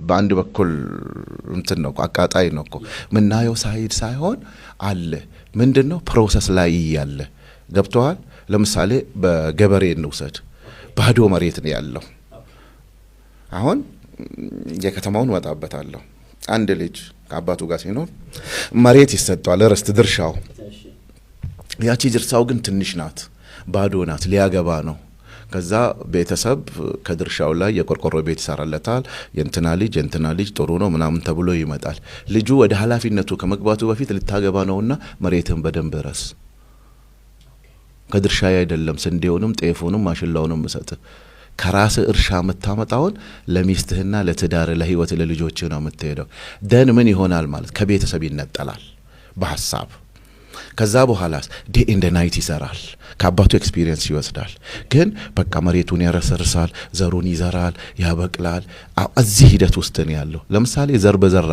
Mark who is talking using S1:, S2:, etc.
S1: በአንድ በኩል እንትን ነው እኮ፣ አቃጣይ ነው እኮ። ምናየው side ሳይሆን አለ፣ ምንድን ነው፣ process ላይ እያለ ገብተዋል። ለምሳሌ በገበሬ እንውሰድ። ባዶ መሬት ነው ያለው። አሁን የከተማውን እመጣበታለሁ። አንድ ልጅ ከአባቱ ጋር ሲኖር መሬት ይሰጠዋል፣ ርስት ድርሻው። ያቺ ድርሻው ግን ትንሽ ናት፣ ባዶ ናት። ሊያገባ ነው። ከዛ ቤተሰብ ከድርሻው ላይ የቆርቆሮ ቤት ይሰራለታል። የእንትና ልጅ፣ የእንትና ልጅ ጥሩ ነው ምናምን ተብሎ ይመጣል። ልጁ ወደ ኃላፊነቱ ከመግባቱ በፊት ልታገባ ነውና መሬትን በደንብ እረስ፣ ከድርሻ አይደለም ስንዴውንም ጤፉንም ማሽላውንም እሰጥ፣ ከራስ እርሻ የምታመጣውን ለሚስትህና ለትዳር፣ ለህይወት፣ ለልጆችህ ነው የምትሄደው። Then ምን ይሆናል ማለት ከቤተሰብ ይነጠላል በሀሳብ። ከዛ በኋላስ day and night ይሰራል። ከአባቱ experience ይወስዳል። ግን በቃ መሬቱን ያረሰርሳል፣ ዘሩን ይዘራል፣ ያበቅላል። እዚህ ሂደት ውስጥ ነው ያለው። ለምሳሌ ዘር በዘራ